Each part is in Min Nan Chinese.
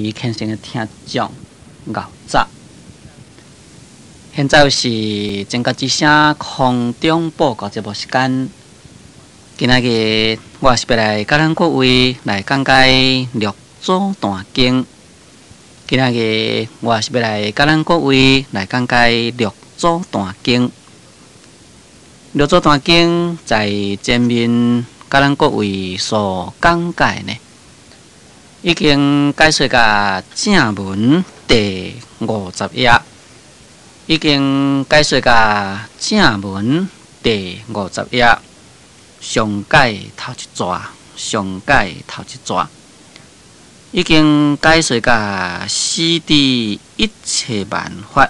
虔誠的聽眾𠢕早，現在是正覺之聲空中報告節目時間。今仔日我是欲來佮咱各位來講解六祖壇經。今仔日我是欲來佮咱各位來講解六祖壇經。六祖壇經在前面佮咱各位所講解呢，已經解說到正文第五十頁，已經解說到正文第五十頁，上解頭一逝，上解頭一逝，已經解說到始知一切萬法，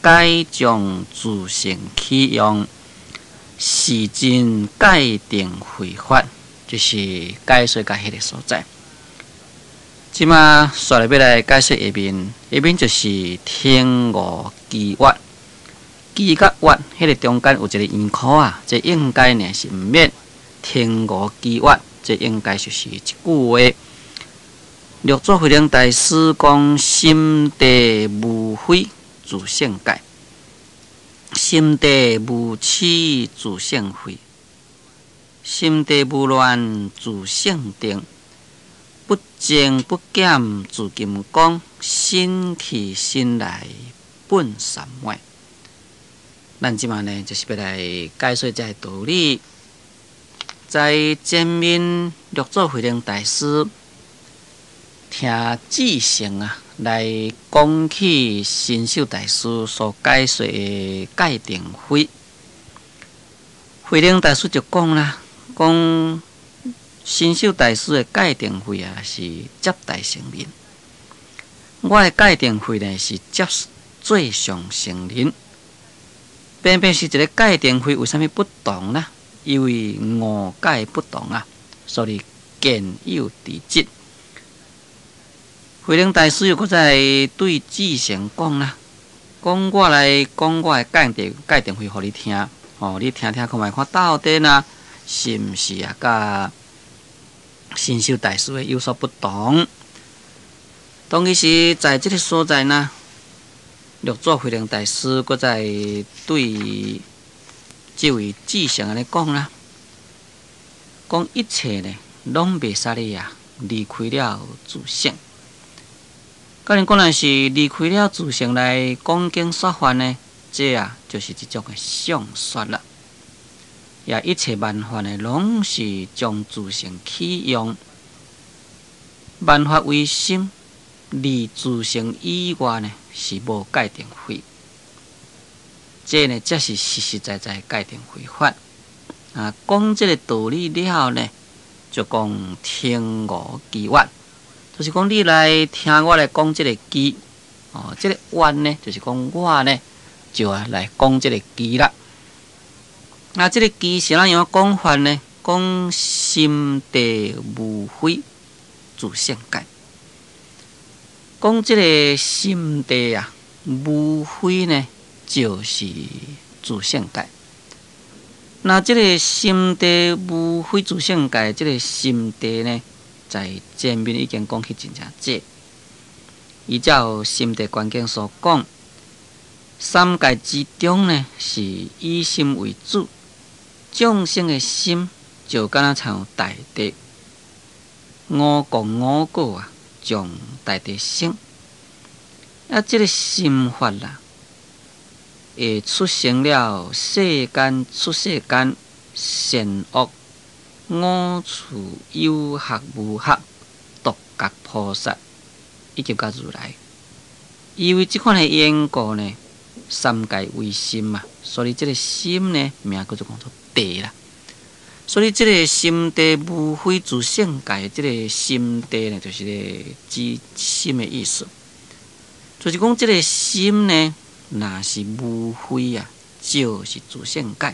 皆將自性起用，是真戒定慧法，就是解說到彼个所在。這馬煞來欲來解說下面，下面就是聽悟機越，機佮越，彼个中間有一個圓箍啊，這應該呢是毋免聽悟機越，這應該就是一句話。六祖慧能大師講：心地無非自性界，心地無痴自性慧，心地無亂自性定。不增不減自金剛，心去心來本三昧。咱這馬呢，就是欲來解說這个道理。在前面六祖慧能大師聽智誠啊來講起神秀大師所解說的戒定慧，慧能大師就講啦，講，神秀大師的戒定慧啊，是接大乘人；我的戒定慧呢，是接最上乘人。偏偏是一个戒定慧，為啥物不同呢？因為誤解不同啊，所以見有佇執。慧能大師又閣再對智誠講啦，講我來講我的戒定戒定慧予你聽，吼，你聽聽看覓，看到底呢，是毋是啊？佮神秀大師的有所不同。當其時，在這个所在呢，六祖慧能大師閣再對這位智誠按呢講啦，講一切呢，攏袂使咧啊，離開了自性。假如講若是離開了自性來講經說法呢，這啊就是一種的相說啦。也一切萬法呢，攏是將自性起用，萬法唯心，離自性以外呢，是無戒定慧。這呢，才是實實在在戒定慧法。啊，講這个道理了後呢，就講聽悟機越，就是講你來聽我來講這个機，哦，這个越呢，就是講我呢，就愛來講這个機啦。啊，這个機是按怎樣講法呢？講心地無非自性界。講這个心地啊，無非呢就是自性界。那這个心地無非自性界，這个心地呢，在前面已經講去真正濟。依照心地觀經所講，三界之中呢，是以心為主。眾生的心就敢若親像大地，五穀五果啊，從大地生。啊，這个心法啦，會出生了世間出世間善惡五處有學無學獨覺菩薩以及佮如來，因為這款的緣故呢，三界唯心嘛，所以這个心呢，名叫做講做地啦。所以這个心地無非自性界，這个心地呢，就是個指心的意思。就是講這个心呢，若是無非啊，就是自性界。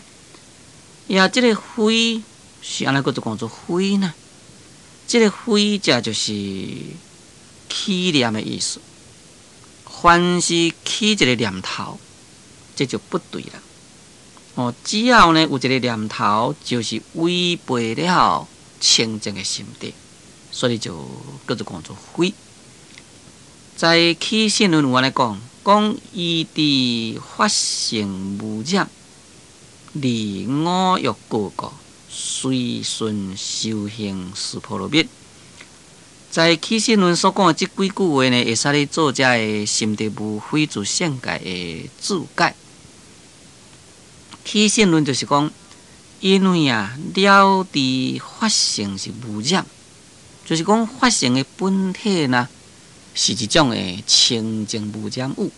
也這个非是按怎叫做講做非呢？這个非者就是起念的意思。凡是起一个念頭，這就不對啦。哦，只要呢有一個念頭，就是違背了清淨的心地，所以就叫做講做非。在起信論有按呢講，講依知法性無染，離五欲過故，隨順修行四波羅蜜。在起信論所講的這幾句話呢，會使你做這个心地無非自性界的注解。起信論就是講，因為啊，了知法性是無染，就是講法性的本體呢，是一種的清淨無染物。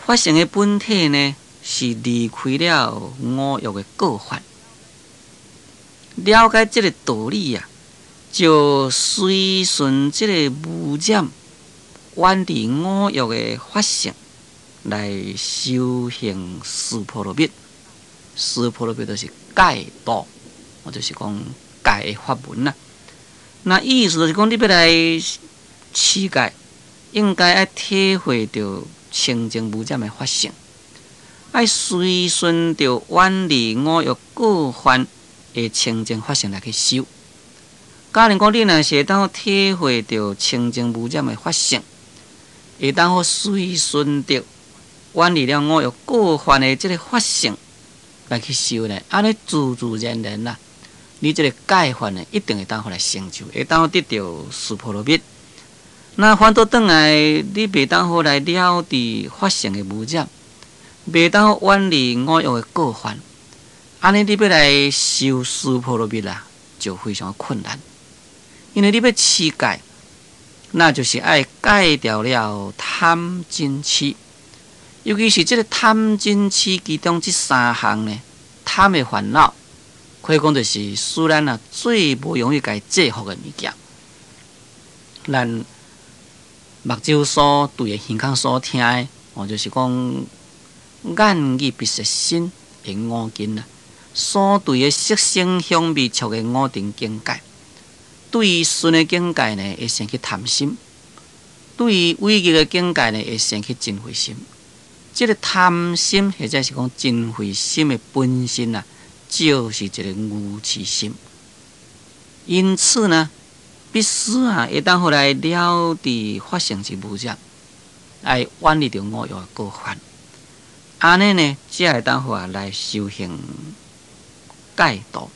法性的本體呢，是離開了五欲的過患。了解這个道理啊，就隨順這个無染、遠離五欲的法性來修行四波羅蜜。四波羅蜜就是解道，或就是講解的法門啦。那意思就是講，你欲來持戒，應該愛體會著清淨無染的法性，愛隨順著遠離五欲過患的清淨法性來去修。假如講你若是會當體會著清淨無染的法性，會當好隨順著遠離了五欲過患的這个法性來去修呢，按呢自自然然啦，你這个戒法呢，一定會當好來成就，會當得著四波羅蜜。那反倒轉來，你袂當好來了知法性的無染，袂當好遠離五欲的過患，按呢你欲來修四波羅蜜啦，就非常困難。因為你欲持戒，那就是愛戒掉了貪嗔癡，尤其是這个貪嗔癡其中這三項呢，貪的煩惱，可以講就是使咱啊最無容易共制服的物件。咱目睭所對的耳孔所聽的，哦，就是講眼耳鼻舌身的五根啊，所對的色聲香味觸的五塵境界，對順的境界呢，會生起貪心；對違逆的境界呢，會生起嗔恚心。這个貪心或者是講嗔恚心的本身啊，就是一个愚癡心。因此呢，必須啊，會當好來了知法性是無染，愛遠離著五欲的過患。按呢呢，才會當好啊來修行解道。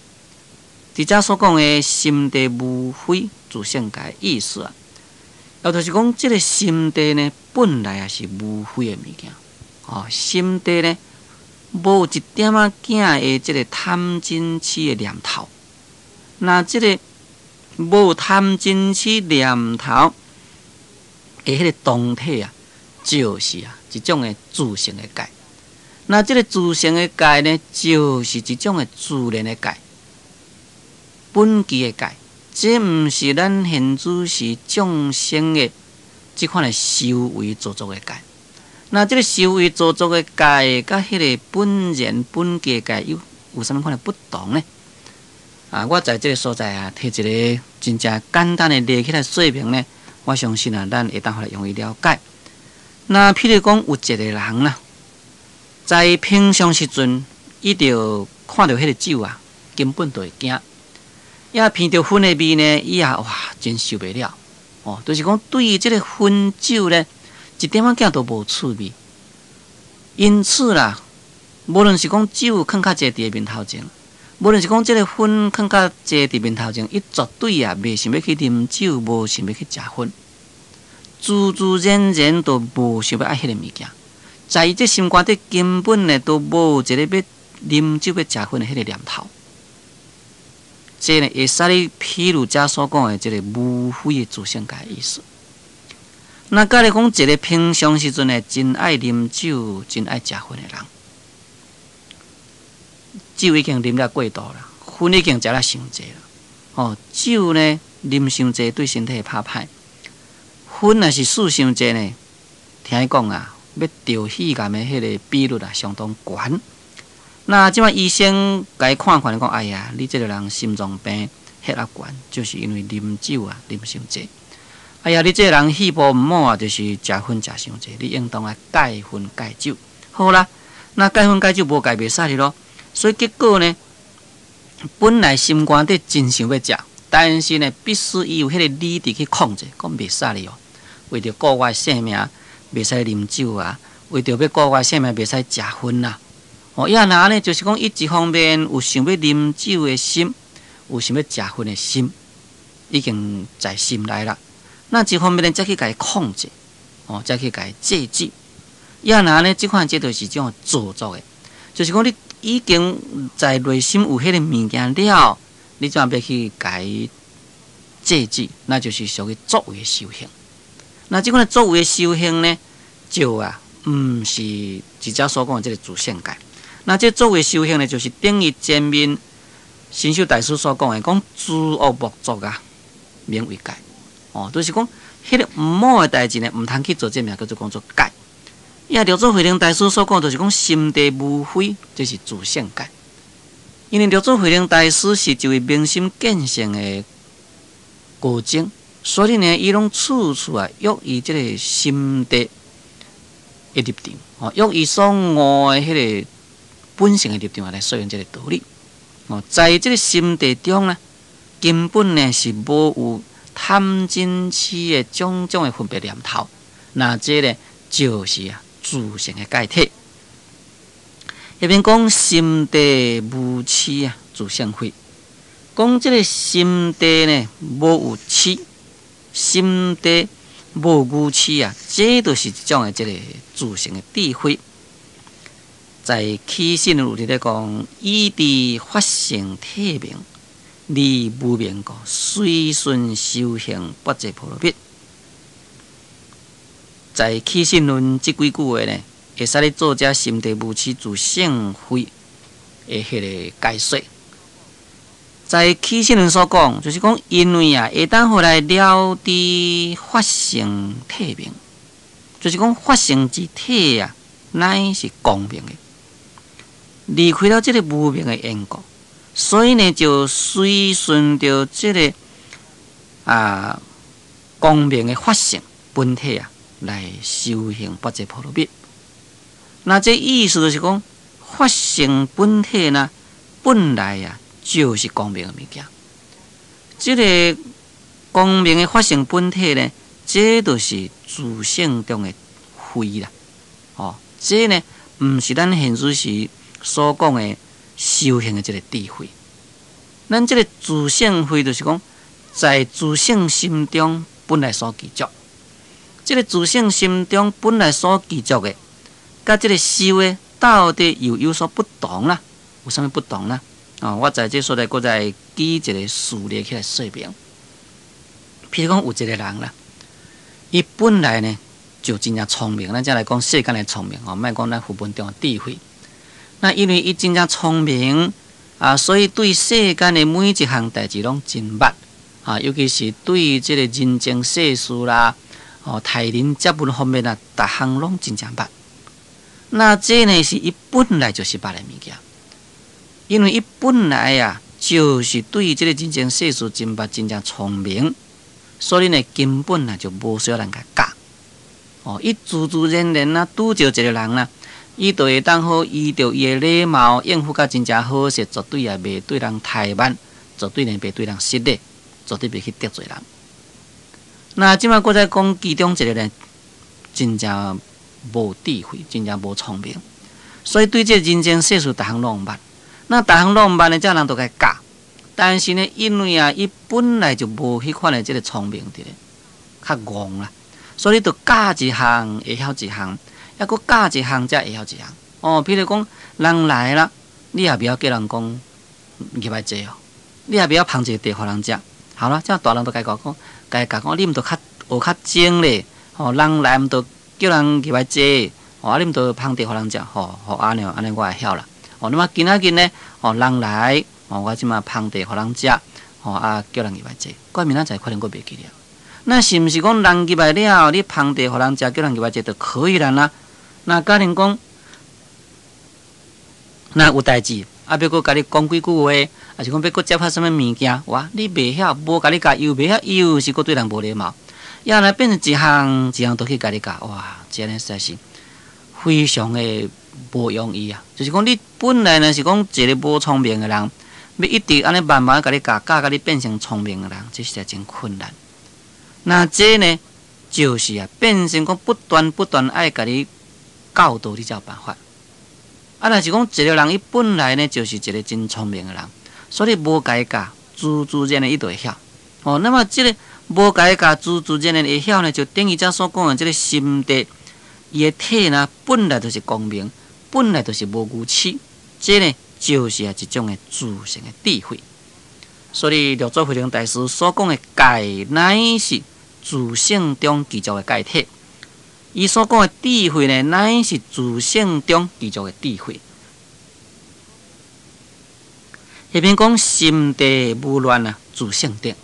佇遮所講的心地無非自性界意思啊，也就是講，這个心地呢，本來也是無非的物件。哦，心地呢，無一點仔仔的這个貪嗔癡的念頭。那這个無貪嗔癡念頭的彼个當體啊，就是啊一種的自性的戒。那這个自性的戒呢，就是一種的自然的戒，本具的戒。這毋是咱現此時眾生的這款的修為造作的戒。那這个修為造作的戒，佮彼个本然本具的戒有啥物款的不同呢？啊，我在這个所在啊，提一个真正簡單的例起來說明呢，我相信啊，咱會當來容易了解。那譬如講，有一个人啦，在平常時陣，伊就看著彼个酒啊，根本就會驚；也聞著薰的味呢，伊也哇，真受袂了。哦，就是講對於這个薰酒呢，一點仔仔都無趣味。因此啦，無論是講酒囥較濟佇伊面頭前，無論是講這个薰囥較濟佇面頭前，伊絕對啊袂想欲去啉酒，無想欲去食薰，自自然然都無想欲愛彼个物件。在伊這心肝底根本呢都無一個欲啉酒、欲食薰的彼个念頭。這呢會使你譬如遮所講的這个無非的自性界意思。那假如講一个平常時陣呢，真愛啉酒、真愛食薰的人，酒已經啉了過度啦，薰已經食了傷濟啦。哦，酒呢啉傷濟對身體會拍歹，薰若是吸傷濟呢，聽伊講啊，欲得肺癌的彼个比率啊相當懸。那這擺醫生共伊看看，講哎呀，你這个人心臟病、血壓懸，就是因為啉酒啊啉傷濟。哎呀，你這个人肺部毋好啊，就是食薰食傷濟，你應當愛戒薰戒酒。好啦，那戒薰戒酒無戒袂使哩囉。所以結果呢，本來心肝底真想欲食，但是呢，必須伊有彼个理智去控制，講袂使哩哦。為著顧我的性命，袂使啉酒啊；為著欲顧我的性命，袂使食薰啊。哦，抑若按呢，就是講伊一方面有想欲啉酒的心，有想欲食薰的心，已經在心內啦。那一方面呢，才去共伊控制，哦，才去共伊制止。抑若按呢，這款這就是種造作的，就是講你已經在內心有彼個物件了，你怎欲去共伊制止？那就是屬於作為的修行。那這款的作為的修行呢，就啊，毋是直接所講的這个自性戒。那這作為修行呢，就是等於前面神秀大師所講的，講諸惡莫作啊，名為戒。哦，就是講彼个毋好的代誌呢，毋通去做，這名叫做講做戒。抑六祖慧能大師所講，就是講心地無非，這是自性戒。因為六祖慧能大師是一位明心見性的高僧，所以呢，伊攏處處啊，約伊這个心地的立場，哦，約伊所悟的彼个本性的立場來說明這个道理。哦，在這个心地中呢，根本呢是無有貪嗔癡的種種的分別念頭，那這呢就是啊自性的戒體。彼邊講心地無癡啊，自性慧。講這个心地呢無有癡，心地無愚癡啊，這就是一種的這个自性的智慧。在起信論有佇咧講，以知法性體明，離無明故，隨順修行般若波羅蜜。在起信論這幾句話呢，會使你做這心地無癡自性慧的彼个解說。在起信論所講，就是講因為啊，會當予來了知法性體明，就是講法性之體啊，乃是光明的。離開了這个無明的緣故，所以呢，就隨順著這个啊光明的法性本體啊，來修行般若波羅蜜。那這意思就是講，法性本體呢，本來啊就是光明的物件。這个光明的法性本體呢，這就是自性中的慧啦。哦，這呢，毋是咱現實時所講的修行的這个智慧。咱這个自性慧，就是講在自性心中本來所具足。這个自性心中本來所具足的，佮這个修的到底又有所不同啦？有啥物不同啦？哦，我在這所在，閣再舉一个事例起來說明。譬如講，有一个人啦，伊本來呢就真正聰明，咱才來講世間的聰明哦，莫講咱佛門中的智慧。那因為伊真正聰明啊，所以對世間的每一項代誌攏真捌啊，尤其是對這个人情世事啦、哦待人接物方面啊，逐項攏真正捌。那這呢是伊本來就是捌的物件，因為伊本來啊就是對這个人情世事真捌、真正聰明，所以呢根本啊就無需要人共教。哦，伊自自然然啊拄著一个人啦，伊就會當好依著伊的禮貌應付甲真正好勢，絕對也袂對人怠慢，絕對呢袂對人失禮，絕對袂去得罪人。那這擺閣再講其中一個呢，真正無智慧，真正無聰明，所以對這人情世事逐項攏毋捌。那逐項攏毋捌呢，這人就共教。但是呢，因為啊，伊本來就無彼款的這个聰明佇咧，較戇啦，所以就教一項會曉一項。抑閣教一項才會曉一項。哦，譬如講，人來啦，你也袂曉叫人講入來坐哦，你也袂曉捧一个茶予人食。好啦，這大人就共教講，共教講，你毋著較學較精咧。吼，人來毋著叫人入來坐，吼，啊，你毋著捧茶予人食，吼，吼，按呢，按呢我會曉啦。哦，那麼今仔日呢，吼，人來，吼，我這馬捧茶予人食，吼，啊，叫人入來坐。過明仔載可能閣袂記得。那是毋是講人入來了，你捧茶予人食，叫人入來坐就可以了呢？那假如講，若有代誌，啊，欲閣共你講幾句話，抑是講欲閣接發啥物物件，哇，你袂曉，無共你教，又袂曉，又是閣對人無禮貌，抑來變成一項一項都去共你教，哇，這呢實在是非常的無容易啊！就是講，你本來呢是講一个無聰明的人，欲一直按呢慢慢共你教，教共你變成聰明的人，這實在真困難。那這呢，就是啊，變成講不斷不斷愛共你教導，你才有辦法。啊，若是講一個人伊本來呢就是一個真聰明的人，所以無共伊教，自自然的伊就會曉。哦，那麼這個無共伊教，自自然的會曉呢，就等於遮所講的這個心地，伊的體呢本來就是光明，本來就是無愚癡，這呢就是啊一種的自性的智慧。所以六祖慧能大師所講的戒，乃是自性中具足的戒體。伊所講的智慧呢，乃是自性中具足的智慧。下面講心地無亂啊，自性定。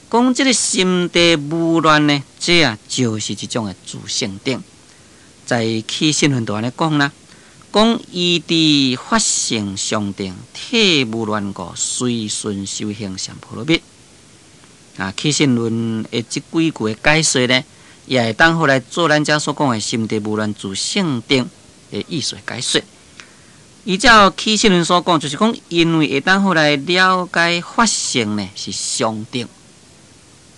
講這個心地無亂呢，這啊就是一種的自性定。在起信論就按呢講啦，講依知法性常定，體無亂故，隨順修行禪波羅蜜。啊，起信論的這幾句的解說呢，也會當好來做咱遮所講的心地無亂自性定的意思解說。依照起信論所講，就是講因為會當好來了解法性呢是常定，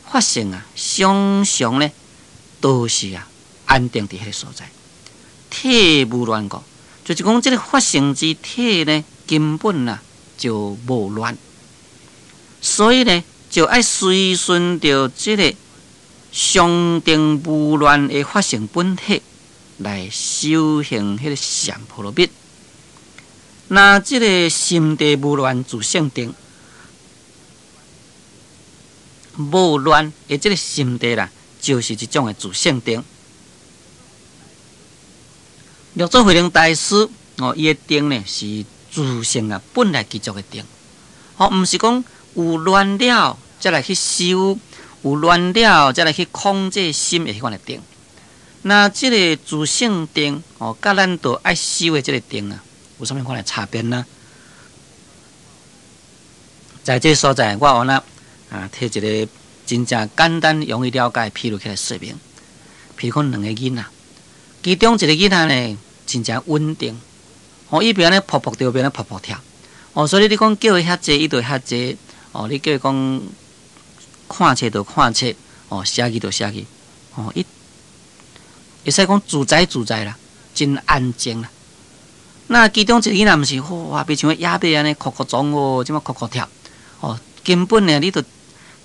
法性啊常常呢都是啊安定佇彼个所在，體無亂故，就是講這个法性之體呢根本啊就無亂，所以呢就愛隨順著這个常定無亂的法性本體來修行彼个禪波羅蜜。那這个心地無亂自性定，無亂的這个心地啦，就是一種的自性定。六祖慧能大師哦，伊的定呢是自性啊，本來具足的定。哦，毋是講有亂了才來去修，有亂了才來去控制心的彼款的定。那這个自性定哦，佮咱著愛修的這个定啊，有啥物款的差別呢？在這个所在，我有呢啊，提一个真正簡單、容易了解的譬喻起來說明。譬如講兩個囡仔，其中一個囡仔呢，真正穩定，哦，伊袂按呢噗噗著，袂按呢噗噗跳，哦，所以你講叫伊遐坐，伊就遐坐，哦，你叫伊講看冊就看冊，哦，寫字就寫字，哦，伊會使講自在自在啦，真安靜啦。那其中一個囡仔毋是，哇，袂像野馬按呢，哭哭撞哦，這麼哭哭跳，哦，根本呢，你就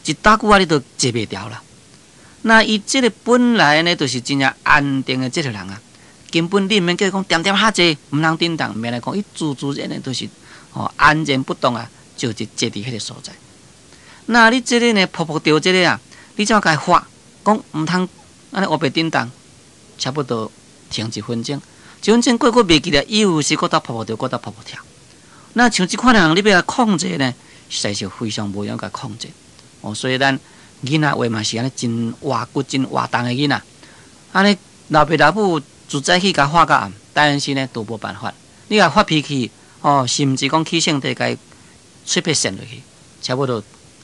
一大久啊，你就坐袂牢啦。那伊這个本來呢，就是真正安定的這个人啊，根本你毋免叫伊講恬恬較坐，毋通振動，毋免來講，伊自自然的就是哦安然不動啊，就是坐佇彼个所在。那你這个呢，噗噗著這个啊，你怎共伊發，講毋通按呢烏白振動，差不多停一分鐘，一分鐘過閣袂記得，又是閣鬥噗噗著，閣鬥噗噗跳。那像這款人，你欲共控制呢，實在是非常無用共控制。哦，所以咱囡仔話嘛是按呢真活骨、真活動的囡仔，按呢老爸老母自早起共發到暗，但是呢都無辦法。你共發脾氣，哦，甚至講起性地共伊喙皮扇落去，差不多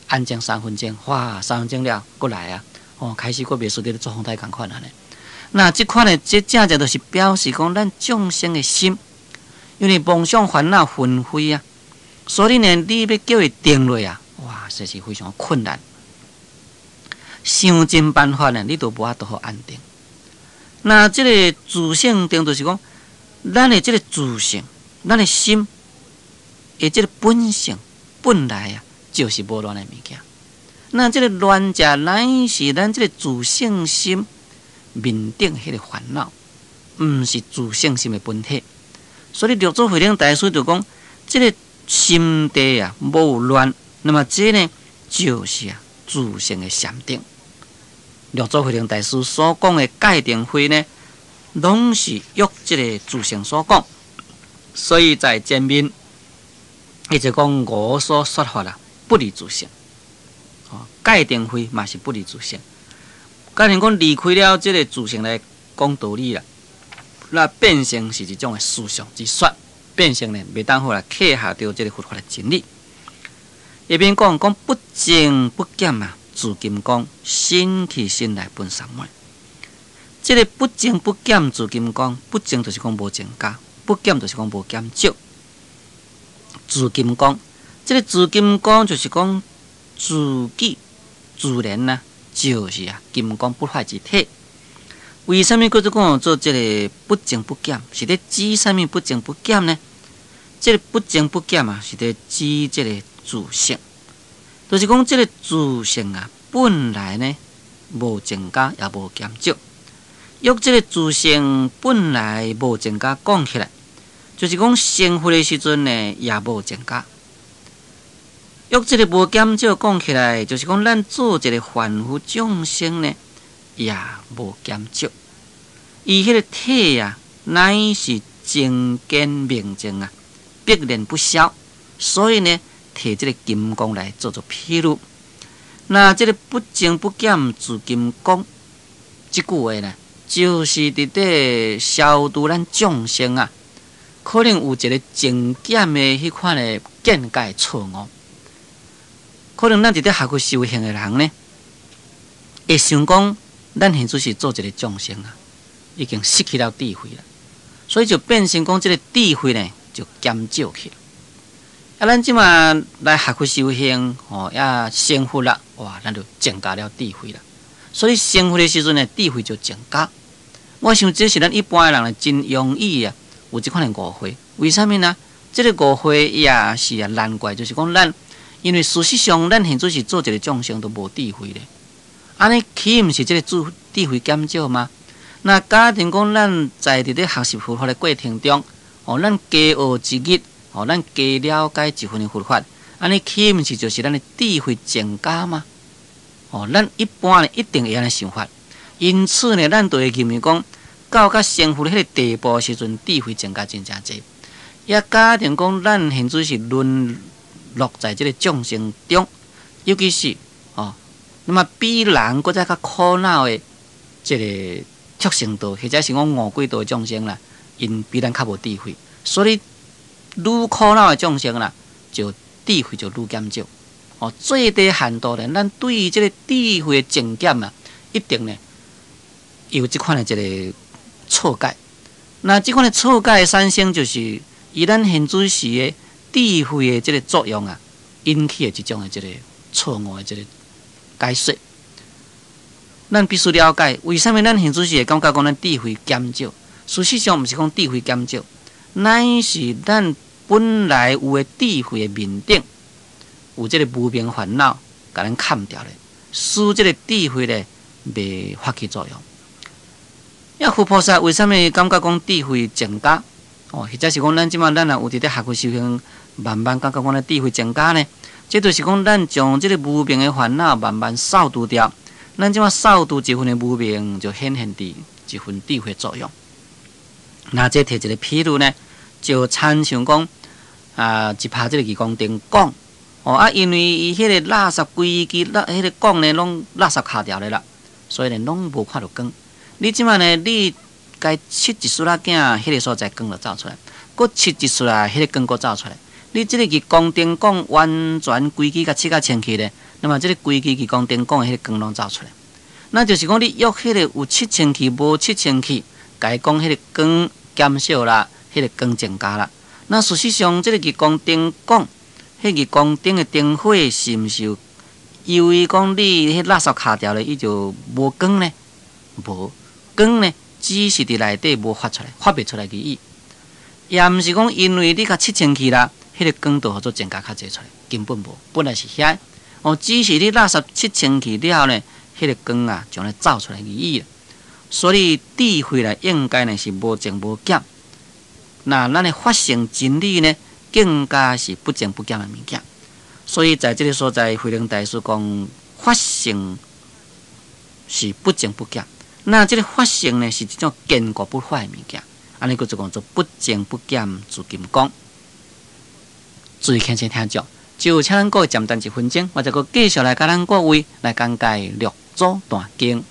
安靜三分鐘，哇，三分鐘了，閣來啊，哦，開始閣袂輸佇咧做風台仝款按呢。那這款的，這正正就是表示講咱眾生的心，因為妄想煩惱紛飛啊，所以呢，你欲叫伊定落啊，哇，實是非常困難。想盡辦法呢，你都無法度予安定。那這个自性定就是講，咱的這个自性，咱的心的這个本性本來啊，就是無亂的物件。那這个亂者，乃是咱這个自性心面頂彼个煩惱，毋是自性心的本體。所以六祖慧能大師就講，這个心地啊無亂，那麼這呢就是啊自性的禪定。六祖慧能大師所講的戒定慧呢，攏是依這个自性所講。所以在前面，伊就講我所說法啦，不離自性。哦，戒定慧嘛是不離自性。假如講離開了這个自性來講道理啦，那變成是一種的思想之說，變成呢袂當好來契合著這个佛法的真理。下面講講不增不減啊，自金剛心去心內本三昧。這个不增不減自金剛，不增就是講無增加，不減就是講無減少。自金剛，這个自金剛就是講自己自然啊，就是啊金剛不壞之體。為啥物叫做講做這个不增不減？是咧指啥物不增不減呢？這个不增不減啊，是咧指這个自性，就是講這个自性啊，本來呢無增加也無減少。若這个自性本來無增加，講起來，就是講成佛的時陣呢，也無增加。若這个無減少，講起來，就是講咱做一个凡夫眾生呢，也無減少。伊彼个體啊，乃是精堅明淨啊，必然不消。所以呢，提這个金剛來做做譬喻。那這个不增不減自金剛，這句話呢，就是佇咧消除咱眾生啊，可能有一个增減的彼款的見解錯誤。可能咱佇咧學佛修行的人呢，會想講，咱現在是做一个眾生啊，已經失去了智慧啦，所以就變成講這个智慧呢，就減少去了。啊，咱這馬來學佛修行，吼，也成佛啦，哇，咱就增加了智慧啦。所以成佛的時陣呢，智慧就增加。我想這是咱一般的人真容易啊，有這款的誤會。為啥物呢？這个誤會也是啊，難怪就是講咱，因為事實上咱現在是做一个眾生都無智慧咧。按呢豈毋是這个智慧減少嗎？那假定講咱在佇咧學習佛法的過程中，哦，咱加學一日，哦，咱加了解一分的佛法，按呢豈毋是就是咱的智慧增加嗎？哦，咱一般呢一定會按呢想法。因此呢，咱就會認為講，到較成佛彼个地步的時陣，智慧增加真正濟。也假定講，咱現在是淪落在這个眾生中，尤其是哦，那麼比人閣再較苦惱的這个畜生道，或者是講餓鬼道的眾生啦，𪜶比咱較無智慧，所以愈苦惱的眾生啦，就智慧就愈減少。哦，最低限度呢，咱對於這个智慧的增減啊，一定呢有這款的一个錯解。那這款的錯解產生，就是以咱現在時的智慧的這个作用啊，引起的這種的這个錯誤的這个解說。咱必須了解，為啥物咱現在時會感覺講咱智慧減少？事實上，毋是講智慧減少，乃是咱本來有的智慧的面頂，有這个無明煩惱，共咱崁著咧，使這个智慧咧袂發起作用。啊，佛菩薩為啥物感覺講智慧增加？哦，或者是講咱這馬咱若有佇咧學佛修行，慢慢感覺講咱智慧增加呢？這就是講咱將這个無明的煩惱慢慢掃除掉。咱這馬掃除一份的無明，就顯現佇一份智慧作用。那這提一个譬喻呢，就親像講啊，一拍這个日光燈管，哦啊，因為伊彼个垃圾規支，那彼个管呢，攏垃圾卡掉咧啦，所以呢，攏無看著光。你這馬呢，你共拭一撮仔仔，彼个所在光就走出來；閣拭一撮仔，彼个光閣走出來。你這个日光燈管完全規支共拭甲清氣咧，那麼這个規支日光燈管的彼个光攏走出來。那就是講，你約彼个有拭清氣，無拭清氣，共伊講彼个光減少啦，彼个光增加啦。那事實上，這个日光燈管，彼日光燈的燈火是毋是由於講你彼垃圾卡掉咧，伊就無光呢？無光呢，只是佇內底無發出來，發袂出來而已。也毋是講因為你共拭清氣啦，彼个光就予做增加較濟出來，根本無，本來是遐。哦，只是你垃圾拭清氣了後呢，彼个光啊，將來走出來而已。所以智慧呢，應該呢是無增無減。那咱的法性真理呢，更加是不增不減的物件。所以在這个所在，慧能大師講法性是不增不減。那這个法性呢，是一種堅固不壞的物件。按呢叫做講做不增不減自金剛。注意聽先聽講，就請咱各位暫等一分鐘，我再閣繼續來共咱各位來講解六祖壇經。